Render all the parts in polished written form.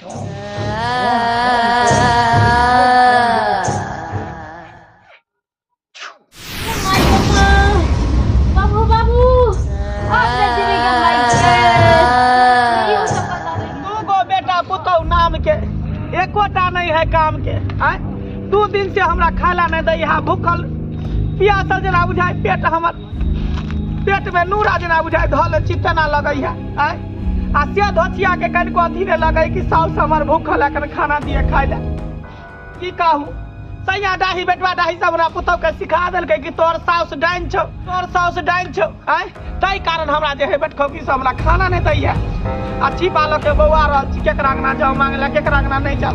बाबू बाबू अपने जीवी के माई के इहो सब पता नहीं। दू गो बेटा पुतहु नाम के एकोटा नहीं है काम के आय 2 दिन से हमरा खाला नहीं दै है, भूखल प्यासल जेना बुझाय पेट हमर, पेट में नूरा जेना बुझाय धल छी तेना लगै है। आय आ से धोचिया के कनिको अथी नहीं लगै कि साउस हमर भूखल है, कन खाना दिए खाय ले। की कहू सैया डाही बेटवा डाही सब हमरा पुतहु के सिखा देलकै कि तोहर साउस डाइन छौ, तोहर साउस डाइन छौ। आय ताहि कारण हमरा जे है बेटखौकी से हमरा खाना नहीं दैया। आ छिपा लऽ के बौआ रहल छी, केकरा अंगना जाउ मांगे लए, केकरा अंगना नहीं जाउ।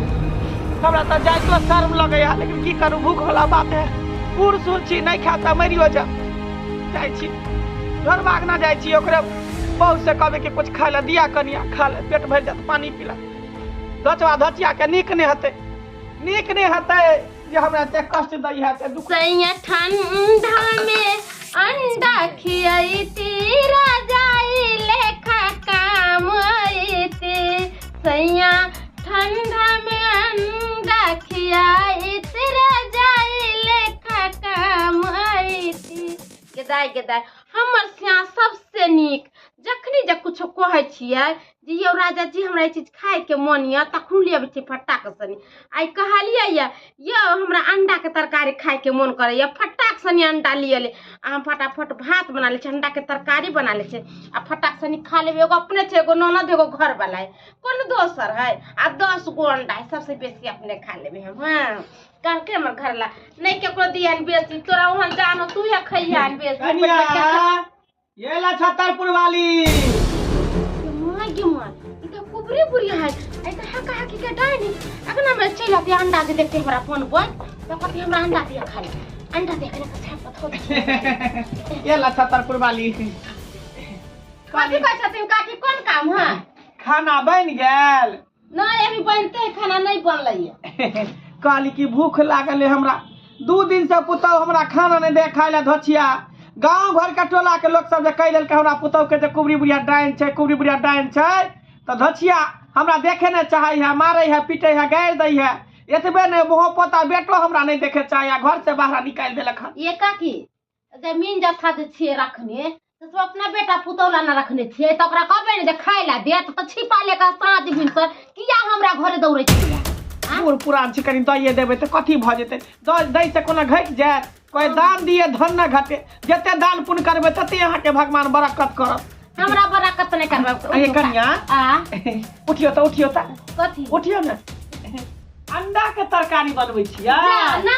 हमरा तऽ जाइतो शर्म लगैया, लेकिन की करू, भूख वाला बात है, बूढ़ सूढ़ छी, नहीं खायब तऽ मरियो जाउ। जाइ छी घरवा अंगना जाइ छी, ओकरे बहू से कहबै कि कुछ खाय लए दिया कनिया, खा ले पेट भरि जायत, पानी पी ले। धचवा धचिया के नीक नहीं हेतै, नीक नहीं हेतै जे हमरा एते कष्ट दै है, एते दुख। सैया ठंडा में अंडा खियैती, रजाई लेखा काम अइती। सैया ठंडा में अंडा खियैती, रजाई लेखा काम अइती। गेदाय गेदाय हमर सिया सबसे नीक, जखनी जे कुछो कहै छियै जे यौ राजा जी हमरा ई चीज खायके मोन यऽ, तखन ले अबै छियै फटाक सनी। आइ कहलियै यऽ यौ हमरा अंडाके तरकारी खायके मोन करैया, फटाक सनी अंडा लिअ ले। आ हम फटाफट भात बना लै छियै, अंडाके तरकारी बना लै छियै आ फटाक सनी खा लेबै। एगो अपने छै, एगो ननद, एगो घरवला है, कोनो दोसर है, आ 10 गो अंडा है, सबसे बेसी अपने खा लेबै हम। हाँ कहलकै हमर घरला नहि केकरो दिहन बेसी, तोरा ओहन जानो तू ही खैहन बेसी। कनिया ये ला छतरपुर वाली। माय गे माय, ई तऽ कुबरी बुढ़ी है, ई तऽ हका हकी के डायनी। अखना में चलि आती अंडा जे देखते हमरा फोन पर, तऽ कहती हमरा अंडा दिया खाली, अंडा दिया खाली, छाप पर थोड़ी। ये ला छतरपुर वाली। कथी कहै छथिन काकी, कोन काम है? खाना बनि गेल? नहीं अभी बनते है, खाना नहीं बनलै है। कहली कि भूख लागल है हमरा, 2 दिन से पुतहु हमरा खाना नहीं दे खाय ला धोछिया। गांव घर के टोला के लोग सब जे कहि देलकै हमरा पुतहु के जे कुबरी बुढ़िया डाइन छै, कुबरी बुढ़िया डाइन छै, तऽ धोछिया हमरा देखे नहीं चाहे है, मारे है, पीटे है, गारि दै है। एतबे नहीं मोह पोता बेटो हमरा नहीं देखे चाहे है, घर से बाहर निकालि देलक हन। ये काकी जमीन जथा जे छियै रखने, तऽ सब अपना बेटा पुतहु ला ना रखने छियै, तऽ ओकरा कहबै ने जे खाय ला देत, तऽ छिपा ले कऽ साँझ भिनसर किया हमरा घरे दौड़ै छियै? बूढ़ पुरान छी, कनि दइए देबै तऽ कथी भऽ जेतै? दै से कोनो घटि जायत? कोइ दान दिए धन न घटे, जते दान पुण्य करबै तते अहाँके भगवान बरकत करत। हमरा बरकत नहि करबै। अरे कनिया। आ? उठियो तऽ, उठियो तऽ। कथी? उठियो ने, अंडा के तरकारी बनबै छियै। जा, ना।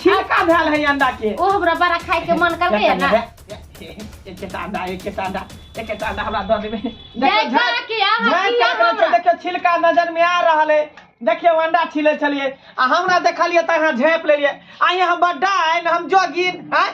छिलका भेल है अंडा के। ओ हमरा बड़ा खाय के मन करलै ना। एक अंडा, एक अंडा, एक अंडा हमरा दऽ देबै। देखियौ, काकी, अहाँ झाँपि किया के रखने हमरा? देखियौ छिलका नजर में आ रहल है। देखियौ अंडा छिलै छलियै आ हमरा देखलियै तऽ अहाँ झाँपि लेलियै। आ यहाँ बड्डा आइन हम जोगिन आँय।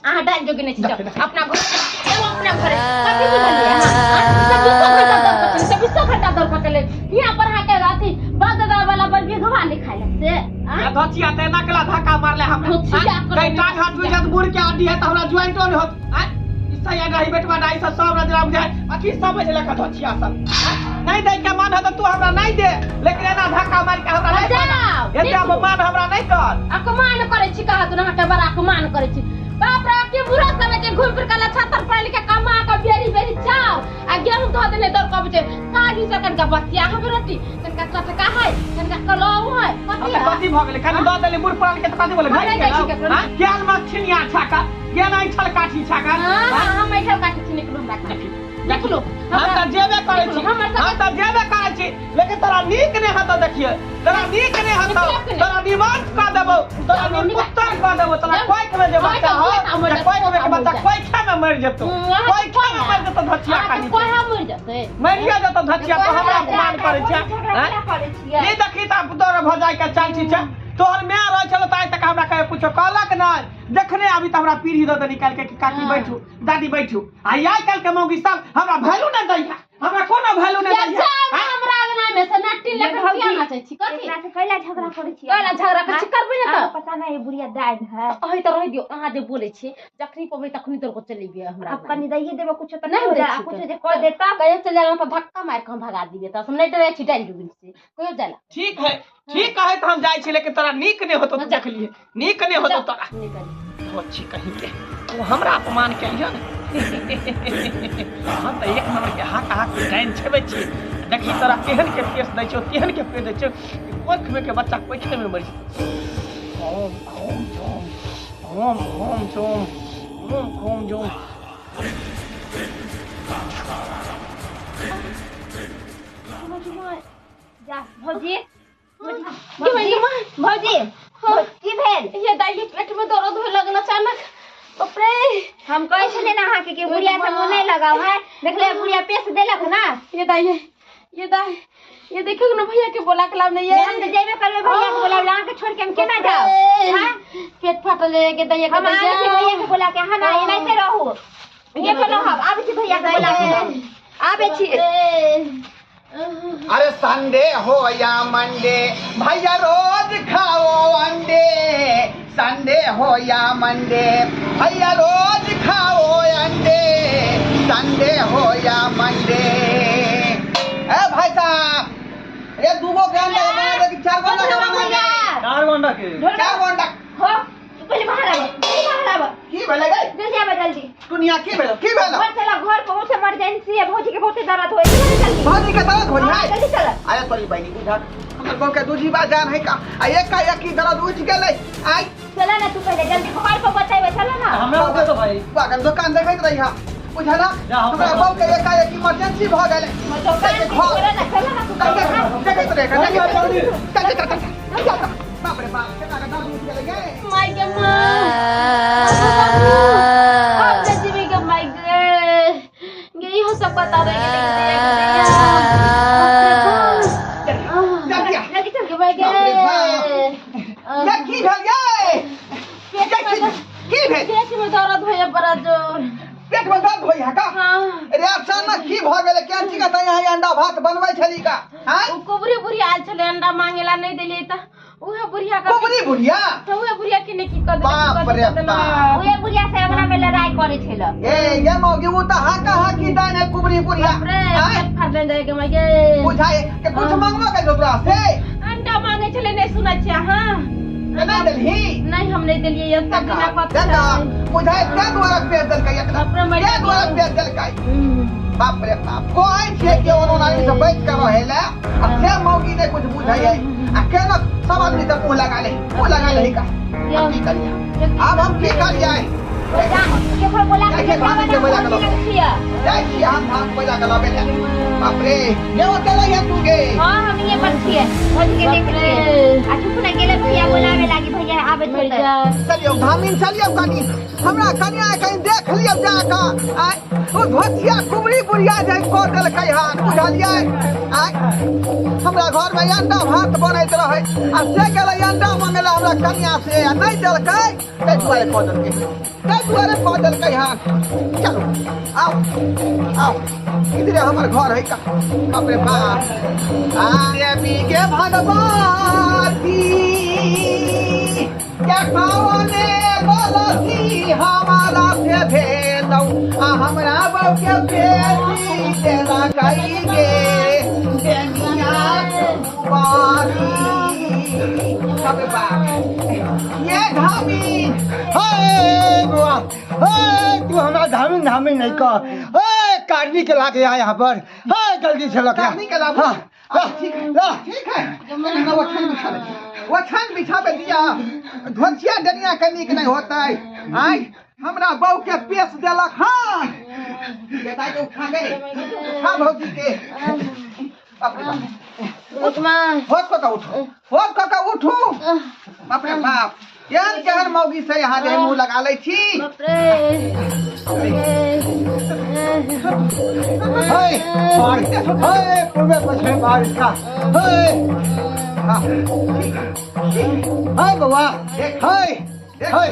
अहाँ डाइन जोगिन नहि छी, जाउ अपना घर, जाउ अपना घरे। कथी बुझलियै अहाँ? आँय? चौबीसो घंटा दौड़ कऽ चलै, चौबीसो घंटा दौड़ कऽ चलै। हियाँ पर अहाँके अथी बाप दादा वाला बड़ विधवा लिखायल है से, आँय? आ धचिया तऽ एना केला धक्का मारले हमरा। धोचिया आँय? करबै। कहीं टांग हाथ टूटि जायत, बूढ़ के हड्डी है तऽ हमरा ज्वाइंटो नहि होत। आँय? ई सैया डाही बेटवा डाही सब सब रजरा बुझाय अथी समझ लक धचिया सब। आँय? नहि दै के मन है तऽ तू हमरा नहि दे, लेकिन एना धक्का मारि के हमरा नहि जाउ, कर। एते निकलू। अपमान हमरा नहि कर। अपमान करै छी कहत अहाँके, बड़ा अपमान करै छी। बाप रे, के बुरा समय के घूम फिर के छतर पढ़ लिख के कमा के बेरी बेरी चाव आ गेहूं धो देने दौड़ के अबै छै। काजू से कनका बतिया हम रोटी कनका चटका है, कनका कलौ है। कथी है? कथी भऽ गेलै? खाली दऽ देली बूढ़ पुरान के तऽ कथी बोले? हम नहि दै छी केकरो। हँ? ज्ञान मत छिनिया छाका, ज्ञान ऐठल काठी छाका। हाँ, हाँ, हम ऐठल काठी छी, निकलू हमरा काठी। निकलू। हम तऽ जेबे करै छी, हमर सबके- हम तऽ जेबे करै छी, लेकिन तोरा नीक नहि हेतौ। देखिए तोरा नीक नहि हेतौ, तोरा निवास कऽ देबौ, तोरा निपुत्तर कऽ देबौ, तोरा कोइख में जे बच्चा हो, तऽ कोइख में के बच्चा कोइखे में मरि जेतौ, कोइखे में मरि जेतौ। धचिया खाली कोहा मरि जेतै, मरिया जेतौ धचिया। तो हमरा अपमान करै छै? आँय? ई देखी तऽ तोरा भजाइ के चाल छै। तोहर माय रहै छलो तऽ आइ तक हमरा कहे कुछो कहलक नहि। देखने आबी तऽ हमरा पीढ़ी दऽ दे निकालि के कि काकी बैठू, दादी बैठू। आ आइ काल्हि के मौगी सब हमरा वैल्यू नहि दैया, हमरा कोनो वैल्यू नहि दैया। जाउ हमरा अंगना में से नट्टी जोगिनी लेखा किया नाचै छी कथी एकरा से कैला झगड़ा करै छी? कैला झगड़ा करै छी? करबै ने तऽ पता नहीं बुढ़िया डाइन है। अही तऽ रहि दियौ, अहाँ जे बोलै छी जखनी पबै तखनी तोर को चलि अबियै हमरा। अब कनी दैये देबै कुछो तऽ नहि हो दै जा, छी कुछो तऽ। जे कह देता कहियो चलि जाना तऽ धक्का मारि कऽ हम भगा दियै, तऽ हम नहि डरै छी डाइन जोगिनी से। कहियो जाला ठीक है, ठीक है तऽ हम जाइ छी, लेकिन तोरा नीक नहि होतो तऽ देखलिए, नीक नहि होतो तोरा। निकल अच्छी कहीं के तू हमरा अपमान केलियो ने। हम तऽ एक नंबर के हाक हाक के डाइन छेबै छी। देखी तोरा तेहन के केस दै छियौ, तेहन के पेट दै छियौ कि कोखमे के बच्चा कोखमे मरि जेतौ। होम होम जोम होम होम जोम होम होम जोम। जा भौजी, की भेल गे माँ? भौजी की भेल? ये दाई के पेट में दर्द होए लगल अचानक। बाप रे, हम कहै छलियै ने अहाँके कि बुढ़िया से मुँह नहि लगाउ है, देखले बुढ़िया पेश देलक ना। ये दाई, ये दाई, ये देखियौ ने भैया के बोला के लाव नहीं ये। हम तऽ जेबे करबै भैया के बोलाबै, अहाँके छोड़ के हम केना जाउ? हाँ? पेट फाटल है के दाई के। हम आबै छी भैया के बोला के, अहाँ ना एनाहिते रहू, ये पर रहब। आबै छी भैया के बोला के, आबै छी। अरे संडे हो या मंडे भैया रोज खाओ अंडे, संडे हो या मंडे भैया रोज खाओ अंडे, संडे हो या मंडे। ए भाई साहब, ये दूगो के अंडा बना दे कि चार गो अंडा बना दे? चार गो अंडा के। चार गो अंडा। हो, तू पहिले बाहर आबो, पहिले बाहर आबो। की भेलै गई? जल्दी आबो जल्दी। दुनिया की भेलो? की भेलो? घर चला, घर पहुंचे इमरजेंसी है, भौजी के बहुते दर्द होय छै, जल्दी। भौजी के दर्द होय हाँ, है? जल्दी चल। अरे तोरी बहिनी बुझा, हमर बहू के दूजी बार जान है का, आ एका एकी दर्द उठि गेलै। आइ चला ना तू पहिले जल्दी घर पर बतेबै, चला ना। हमरा ओतऽ तो भाई पागल दुकान देखैत रही हा, बुझला? जा, हम हमरा बहू के एका एकी इमरजेंसी भऽ गेलै। दुकान चला ना, चला ना तू पहिले। देखैत रही, देखैत रही। चल, चल, चल, चल, चल। बाप रे बाप, केना के दर्द उठि गेलै गे। माय गे माँ, अब नहीं जीवी गे माय गे। गे इहो सब बता रहे गे, चल दिया। जल्दी चल। गे माय गे। बाप रे बाप। ये की भेल गे? पेट ये में की भेल? पेट में दर्द होइए बड़ा जोर। पेट में दर्द होइए का? हाँ। अरे अचानक की भऽ गेलै? केहन छी तऽ यहाँ अंडा भात बनबै छली का? हाँ? उ कुबरी बुढ़िया आयल छलै अंडा मांगेला, नहीं देलियै तऽ उहे बुढ़िया के कुबरी बुढ़िया? तऽ उहे बुढ़िया के ने की कऽ देलक, बाप की रे कऽ देलक। बाप। उहे बुढ़िया से अंगना में लड़ाई करै छल। ए ये मौगी उ तऽ हाका हाकी दान है कुबरी बुढ़िया। बाप रे, हाँ? पेट फाटल जाय गे माय गे। बुझाय के कुछ मांगबो के तोरा से? अंडा मांगे छलै, नहीं सुनै छियै अहाँ? नहीं देलही? नहीं, हम नहीं देलियै, ये सब बिना कथी देखा, छै। बुझाय ते दुआरे पेट देलकै एकरा। बाप रे, मरि ते दुआरे गेलियै। पेट देलकै। बाप रे बाप, कहै छियै कि ओनो आदमी से बचि के रहै लए, आ से मौगी नहि कुछ बुझै है। आ केना सब आदमी से मुँह लगा ले, मुँह लगा ले का। आब की करियै? आब हम की करियै? केकरो बोला के जाइ छियै, भाभी के बोला के लबै। जाइ छियै हम भाग बोला के लबै लए। बाप रे, ये ओतऽ रहियै तू गे। हाँ, हम ये पर छियै, भौजी के देख छियै। आ चुप ना गेलै भैया बोलावे लागी, भैया आबै मरि छै। जा। चलियौ धामिन, चलियौ कनी हमरा कनिया कहीं देख लियौ जाकऽ। आइ ओ धोतिया कुबरी बुढ़िया जे कऽ देलकै हन, बुझलियै? आइ हमरा घरमे अंडा भात बनैत रहै, आ से गेलै अंडा मंगेला हमरा कनिया से, आ नहि देलकै, ताहि दुआरे कऽ देलकै, ताहि दुआरे कऽ देलकै हन। चलू आउ आउ, इधरे हमर घर है का। बाप रे बाप, आरे के भगवती के कौने गलती हमारा से भेलौ, आ हमरा बहू के बेटी देला कई गे बेनिया कुमारी। बाप रे बाप, ये धामी। हे बुआ, हे तू हमरा धामी धामी नहीं कह। हे कारनी के लाके आ यहाँ पर, हे जल्दी से लके आ। कारनी के लाबू? हाँ, हाँ, ठीक है, ला। ठीक है। ना वो छान बिछावे, वो छान बिछावे दिया। धोतिया डनिया के नीक नहीं होता है। आय हमरा बहू के पेश देलक। हाँ, बेटा के उठा गए, उठा भौजी के। बाप रे बाप, होत कऽ उठू, होत कऽ उठू। बाप रे बाप, केहन केहन मौगी से यहाँ जे मुँह लगा लै छी। बाप रे। हे बाहर, हे पूर्वे पश्चिम बाहर इसका। हे हाँ, ठीक है, ठीक। हे बउआ, हे हे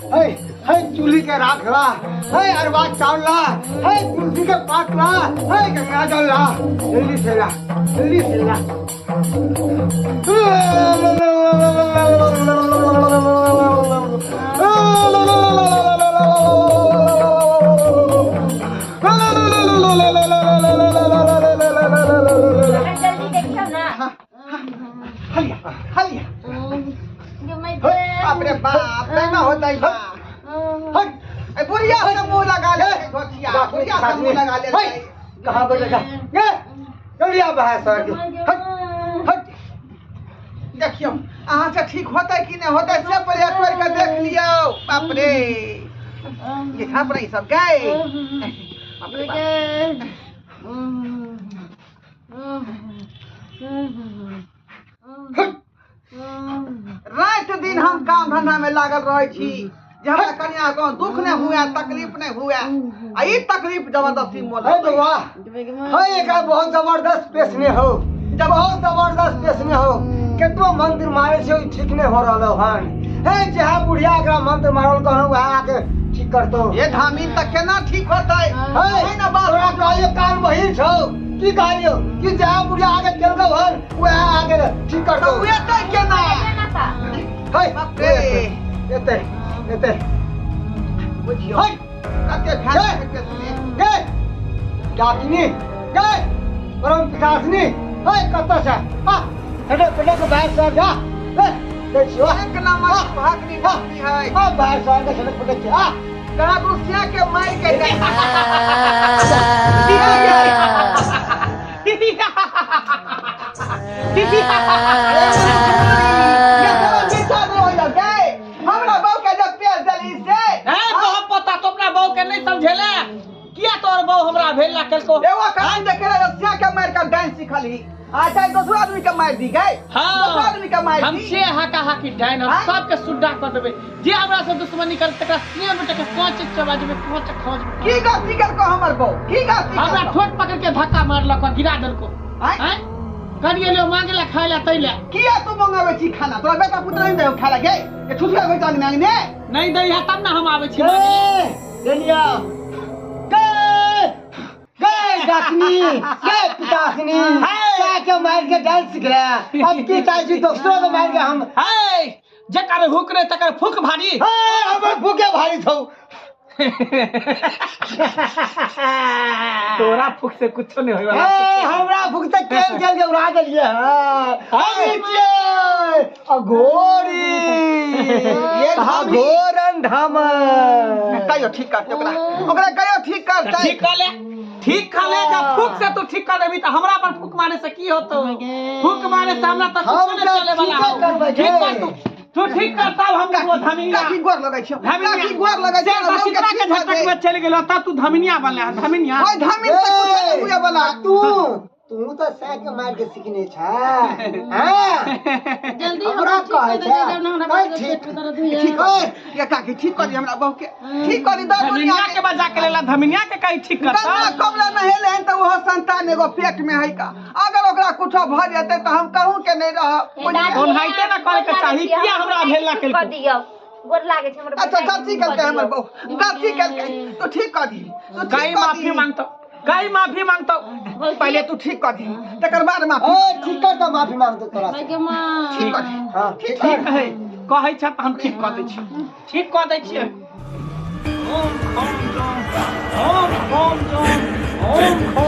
हे हे चूल्ही के राख ला, हे अरवा चावल ला, हे तुलसी के पात ला, हे गंगा जल ला, जल्दी से ला, जल्दी से ला। जल्दी देखियौ ना। हलिया हलिया। बाप रे बाप, केना होतै बा? हट। ए बुढ़िया से मुंह लगा ले धोतिया, बुढ़िया से मुंह लगा ले। कहाँ पर जा गे? जल्दी आ बाहर सर के। हट हट। देखियौ अहाँ से ठीक होतै कि नहि होतै से पहिले तोड़ि के देख लियौ। बाप रे, ये झाँप रही सब गए। बाप रे बाप। राति दिन हम काम धंधा में लागल रहै छी जे हमरा कनिया को दुख नहि हुए, तकलीफ नहि हुए, आ ई तकलीफ जबरदस्ती मोल। हे बउआ, हे एकरा बहुत जबरदस्त पेशने हो, बहुत जबरदस्त पेशने हो। केतबो मंत्र मारे छै ठीक नहि हो रहल हन। हे जहाँ बुढ़िया एकरा मंत्र मारल कहन वहाँ आके ठीक करतो। ये धामी तक केना ठीक होतै? हे ना बात तोरा कहलियो कान बहिर छौ की कहलियो कि जहाँ बुढ़िया आके केलकौ हन वहाँ आके ठीक करतो। तऽ एतै केना? हे बाप रे, एते एते बुझियौ हट। कते भयानक पेशने। गे डाकिनी गे परम पितासिनी, हे कतऽ छै? आ हटे पटे के बाहर सर जा। हे दै छियौ। एक नंबर भागनी भागनी है। आ बाहर सर के छटक पटक छै। आ कहाँ गुस्सिया के मार के गए। हमरा बहू के जब पेश देली से ए तोहर पता तो अपना बहू के नहीं समझेले किया तोहर बहू हमरा भेला केलको? एगो काम देखे रहे रसिया के मार के डांस सिखली, आ चाहे दोसरो आदमी के मार दी गए। हाँ। दोसरो आदमी के मार हम दी। से हाका हाकी डाइन हम हाँ? सबके सुड्डा कर देबे। जे हमरा से दुश्मनी कर तकरा सिया बेटा के कांच चबा देबे, कांच खा जेबे। की गलती केलको हमर बहू? की गलती हमरा केलको? ठोट पकड़ के धक्का मारलक आ गिरा देलको। आँय? आँय? करिए लियो मांगे ला खाए ला तै ला। किया तू मंगावे छी खाना? तोरा बेटा पुत्र नहीं दे खाला गे? ए छुछुआ बेटा नहीं मांगने? नहीं दै है तब ना हम आबै छी। गे देलिया गे गे डाकनी गे पितासिनी, क्या के मार के डांस सीख रहा अब की चाहे छी दोस्तों के मार के हम। हे जकर हुक रे तकर फूक भारी। हे हमर भूखे भारी छौ। तोरा फूक से कुछो नहीं होय वाला। हे हमरा भूख से केल केल के उड़ा देलिए। हां हम छियै अघोरी, ये धामी। अघोरन धाम। कहियो ठीक करते ओकरा, ओकरा कहियो ठीक करते। ठीक कर ले, ठीक कर ले। जब फूक से तू ठीक कर लेबी त हमरा पर फूक मारे से की होतो? फूक मारे से हमरा त हम कुछो नहीं तऽ चले वाला ठीके हो। करबै ठीक कर गे। तू, तू ठीक कर तब हम वो धमिनिया। काकी गोर लगै छियौ, धमिनिया। काकी गोर लगै से छियौ, हमरा बसितरा के के ठीक भऽ झटक जाए। में चलि गेलो तब तू धमिनिया बनले हन, धमिनिया। ओइ धमिन से कुछो नहीं हुए वाला। तू तू तो सह के मार के सीखने छ। हां जल्दी हमरा कहै छ हमरा ठीक ठीक कर ये काकी, ठीक कर दी हमरा बहू के, ठीक कर दी दो धमिनिया दुनिया के बजा के लेला, धमिनिया के कहीं ठीक करता। गंगा कमला नहेले हन तऽ ओहो संतान एगो पेट में है का। अगर ओकरा कुछो भऽ जेतै तऽ हम कहूँ के नहीं रहब। ओनाहिते ना करे के चाही, किया हमरा भेला केलको? कर दियौ, गोर लागे छै हमर। अच्छा गलती केलकै हमर बहू, गलती केलकै तू ठीक कर दी, तू ठीक कहीं कर माफी दी। मांगतो, कहीं माफी मांगतो। पहिले तू ठीक कर दी तकर बाद माफी। ओ ठीक कर त माफी मांगतो तोरा से। ठीक कर दी। हां ठीक ठीक है कहै छ त हम ठीक कर दै छी, ठीक कर दै छियै। ओम ओम ओम ओम ओम ओम।